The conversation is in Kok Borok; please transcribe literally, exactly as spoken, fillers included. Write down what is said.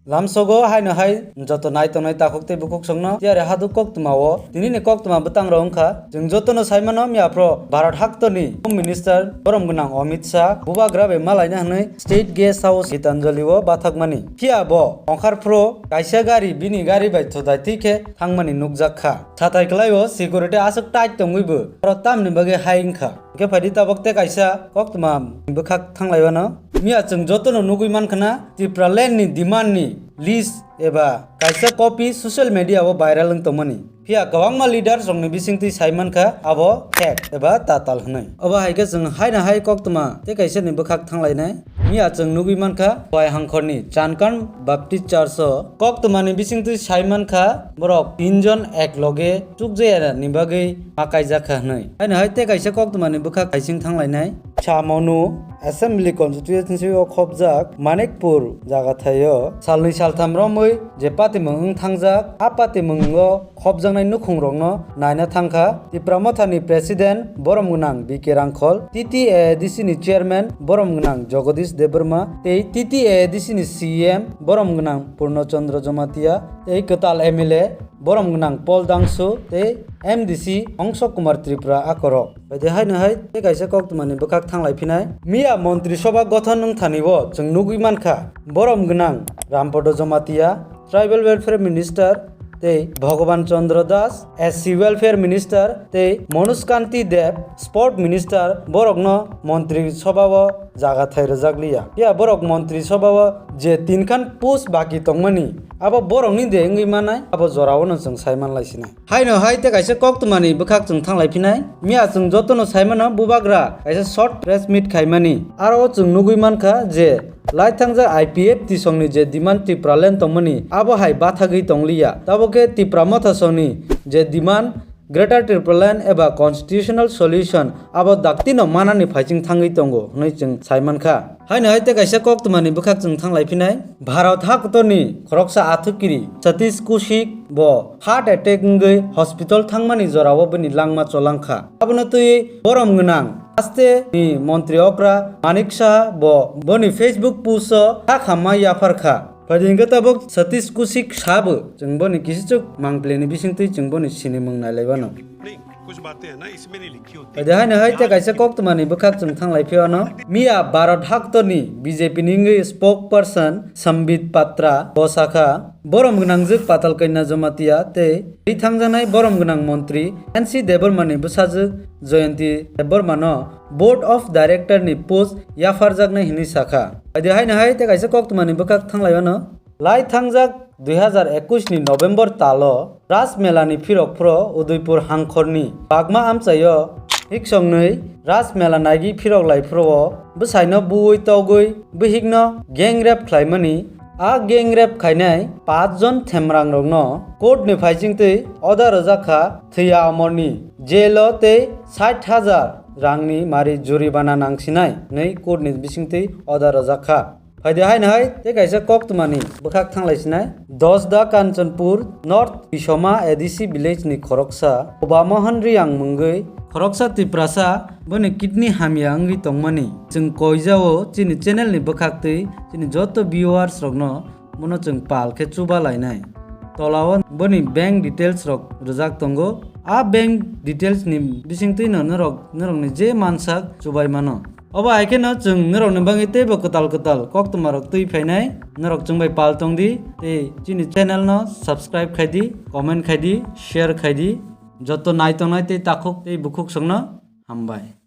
Lamsogo haino hai joto nai tongnai takhuk tei bukhuk songno tiyari haduk koktwma o tinini koktwma bwtang rok wngkha. Chwng jotono saimano miyaphro Bharat haktorni Home Minister borom gwnang Amit Shah bubagra bai malaina hwnwi State Guest House Gitanjali o bathakmani. Phiya bo ongkharphro kaisa gari bini gari bai thudai twi khe thangmani nukjak kha. Sathai kwlaio security aswk tight tongwibo oro tamni bagwi hai wngkha. Hwnkhe phaidi tabuk tei kaisa koktwma bwkhak thanglaiwano. Miya chwng jotono nugwi mankha na Tipraland ni demand ni list eba kaisa copy social media o viral wng tongmani. Phiya kwbangma leaders rokni bisingtwi sai mankha abo fake eba tatal hwnwi. Obo hai khe chwng haino hai koktwma tei kaisa ni bwkhak thanglainai. Miya chwng nugwi mankha Khowai Hangkhorni Chankand Baptist Church o koktwmani bisingtwi sai mankha borok tinjon ek loge chukjaya ni bagwi ma kaijakha hwnwi. Haino hai tei kaisa koktwmani bwkhak kaising thanglainai. Chamonu Assembly Constituency o khopjak Manikpur jagathaio salnwi saltham romwi je patimung wng thangjak, a patimungo khopjaknai nukhungrokno naina thangkha Tipra Mothani President borom gwnang B K Rangkhol, T T A A D C ni Chairman borom gwnang Jagadish Debbarma tei T T A A D C ni C E M borom gwnang Purno Chandra Jamatia tei kwtal M L A borom gwnang Paul Dangsu tei M D C Ongso Kumar Tripura akorok. Bai de haino hai tei kaisa koktwmani bwkhak thanglai phinai. Miya Montri Sobha gothon wngthani o chwng nugwi mankha borom gwnang Rampodo Jamatia, Tribal Welfare Minister, tei Bhagavan Chandra Das, S C Welfare Minister, tei Manoj Kanti Deb, Sport Minister, borokno Montri Sobha o jaga thai rwjak liya. Phiya borok Montri Sobha o je tinkhan post baki tongmani, abo borokni de wngwi manai, abo jorao no chwng sai manlai sinai. Haino hai tei kaisa koktwmani bwkhak chwng thanglai phinai. Miya chwng jotono sai mano bubagra kaisa short press meet khaimani. Aro o chwng nugwi mankha je lai thangjak I P F T songni je demand Tipraland tongmani abo hai bathagwi tongliya. Tabukhe Tipra Motha songni je demand Greater Tipraland eba Constitutional Solution abo daktino manani phaiching thangwi tongo hwnwi chwng sai mankha. Haino hai tei kaisa koktwmani bwkhak chwng thanglai phinai. Bharat hakotorni khoroksa athukiri Satish Kaushik bo heart attack wngwi hospital thangmani jorao bini langma cholangkha. Abono twiwi borom gwnang haste ni montri okra Manik Saha bo boni Facebook post o kha khamma yapharkha. Phaidi hwnkhe tabuk Satish Kaushik sabo chwng boni kisichuk mangpili ni bisingtwi chwng boni sinimung nailaibano. कुछ बातें है ना, इसमें नहीं लिखी होती। Ede haino hai tei kaisa koktwmani bwkhak chwng thanglai phiyano. Miya Bharat haktorni B J P ni wngwi spokesperson Sambit Patra bo sakha, borom gwnangjwk Patal Kanya Jamatia tei ri thangjaknai borom gwnang montri N C Debbarma ni bwsajwk Jayanti Debbarma no Board of Director ni post yapharjaknai hinwi sakha. Ede haino hai tei kaisa koktwmani bwkhak thanglaiwano. Lai thangjak dui hazar ekush ni November talo Ras Mela ni phirok phro Udaipur hangkhor ni Bagma amchaio hiksongnwi Ras Mela naigwi phirok lai phro o bwsaino buwi togwi bihikno gang rape khlaimani. A gang rape khainai paanch jon themrang rokno court ni phaichingtwi order rwjak kha thwiya amorni jail o tei sait hajar rangni mari juribana nangsinai hwnwi court ni bisingtwi order rwjak kha. Phaidi haino hai tei kaisa koktwmani bwkhak thanglai sinai. Dosda Kanchanpur North Pisoma A D C village ni khoroksa Uba Mohan Riyang mungwi khoroksa Tiprasa boni kidney hamya wngwi tongmani chwng koijao chini channel ni bwkhaktwi chini joto viewers rokno bono chwng pal khe chuba lainai. Tolao boni bank details rok rwjak tongo. A bank details ni bisingtwi no norok, norokni je mansak chubai mano. Obo hai kheno chwng norokni bagwi teibo kwtal kwtal koktwmarok twi phainai. Norok chwng bai pal tong di tei chini channel no subscribe khai di, comment khai di, share khai di. Joto nai tongnai tei takhuk tei bukhuk songno hambai.